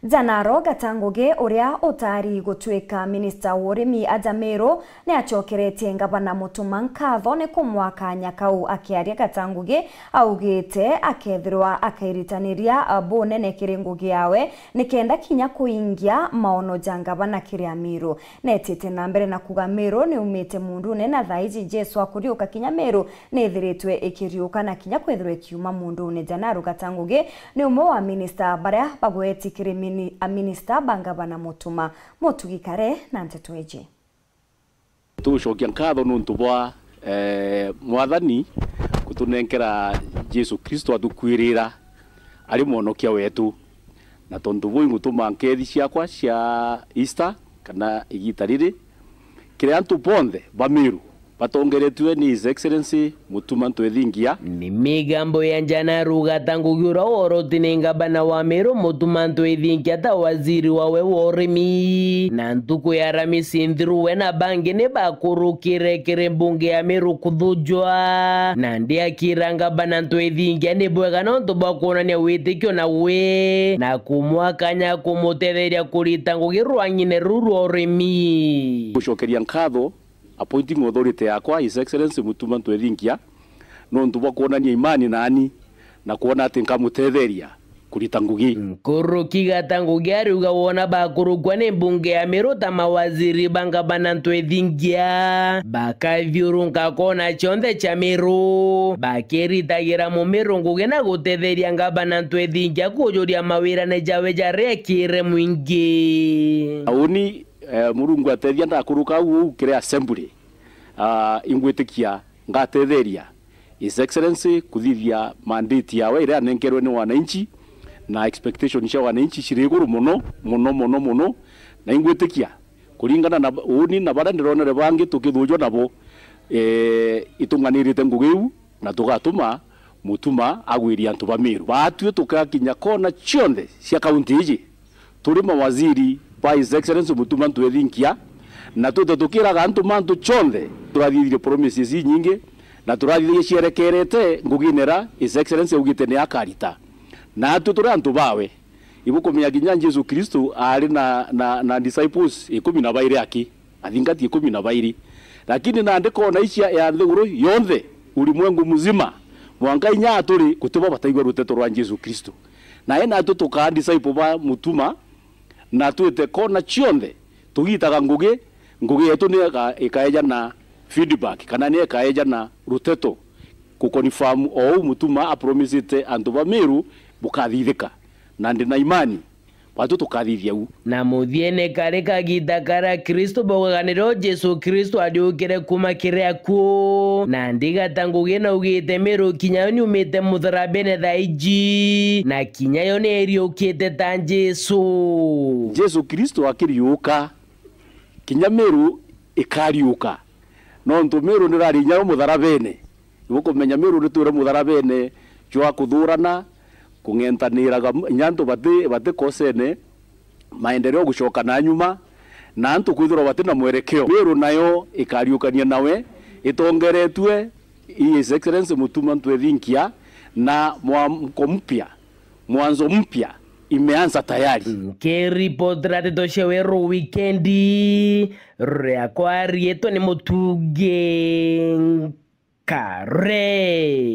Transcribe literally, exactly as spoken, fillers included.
Janaro Gatangugi, uria utari gutuika minista wa urimi aja Meru, ni acokeretie ngavana Mutuma nkatho ni kumwa kanya kau. Akiaria Gatangugi augite akethirwa akairitaniria bunene kiri ngugi yawe, nikenda kinya kuingia maono ja ngavana kiri Ameru. Netite na mbere na kuga Meru ni umite mundune, na thaiji Jesu akuriuka kinya Meru ni ithiritwe ikiriuka na kinya kwithirwa ikiuma mundune. Janaro Gatangugi ni umwe wa minista baria bagweti kiri mini-, a minista ba ngavana Mutuma. Mutugi Kare na nteto iji. Tugucokia nkatho nuntu bwa, eh, Mwathani gutunenkera Jesu Kristo atukwirira ari mwonokia wetu. Na tontu buu ingutuma nkethi ciakwa cia Easter kana igita riri kiri antu bonthe ba Meru batongeretue ni His Excellency Mutuma Ntwethingia. Ni migambo ya Janaro Gatangugi uria woroti ni ngavana wa Meru Mutuma Ntwethingia ta waziri wawe wa urimi. Na ntuku ya Aramisi nthiru we na bangi ni bakurukire kiri mbunge ya Meru kuthujwa. Na ndi akira ngavana Ntwethingia ni bwega nontu bwa kwonania witikio na wi na kumwa kanya kumutetheria kurita ngugi rwang'ine ruu rwa urimi. Gucokeria nkatho appointing authority yakwa, His Excellency Mutuma Ntwethingia, nontu bwa kwonania imani nani na kwona ati nkamutetheria kurita ngugi. Nkuruki Gatangugi ariuga wona bakurukwa ni mbunge ya Meru ta mawaziri ba ngavana Ntwethingia, bakathiurunka kona cionthe cia Meru, bakiritagira Mumeru ngugi na gutetheria ngavana Ntwethingia kujuria mawirane jawe jaria ekire mwingi. Uni eh, Murungu atethia ndakuruka au uu kiri assembly, ah, ingwitikia ngatetheria His Excellency kuthithia mandate yawe iria anenkerwe ni wananchi, na expectation cia wananchi ciri iguru muno, muno, muno, muno, na ingwitikia kuringana na uni na baria ndironere bangi tukithujwa nabo, eh, itung'anirite ngugi iu, na tugatuma Mutuma agwiria antu ba Meru. Baatue tukakinya kona cionthe cia kaunti iji, turi mawaziri ba His Excellency Mutuma Ntwethinkia, na twite tukiraga antu mantu cionthe. Turathithirie promises inyingi, na turathithirie cierekerete ngugine ra His Excellency augite ni akarita. Na atue turi antu bawe. Ibukumenya kinya Jesu Kristo aari na, na, na disciples ikumi na bairi aki. Athingati ikumi na bairi. Lakini nandi kona icia ya nthiguru yonthe, ulimwengu mzima, mwanka inya aturi, gutibo bataigua ruteto rwa Jesu Kristo. Na ena atu tukaa disciple ba Mutuma, na twite kona cionthe, tugitaga ngugi, ngugi yetu ni ika-, ikaeja na feedback, kana ni ikaeja na ruteto, ku confirm o uu Mutuma apromisite antu ba Meru bukathithika. Na ndi na imani, batu tukathithia u. Na muthiene kari kagita karia Kristo baugaga nirio Jesu Kristo ariukire kuma kiri akuu. Na ndigata ngugi na ugite Meru kinya yo niumite mutharabene thaa iji, na kinya yo ni iriukite ta Jesu. Jesu Kristo akiriuka, kinya Meru ikariuka. Nontu Meru nirari inya yo mutharabene. Ibukumenya Meru nitwire mutharabene jwa kuthurana, kung'entaniraga inya antu bati, batikosene, maendeleo gucoka na nyuma, na antu kwithirwa bati na mwerekeo. Meru nayo ikariukania nawe, itongeretue i His Excellency Mutuma Ntwethinkia, na mwamko mpya, mwanzo mpya imeanza tayari. Nkiripotera nteto cia Weru Wikendi, riakwa riitwa ni Mutugi Nkare.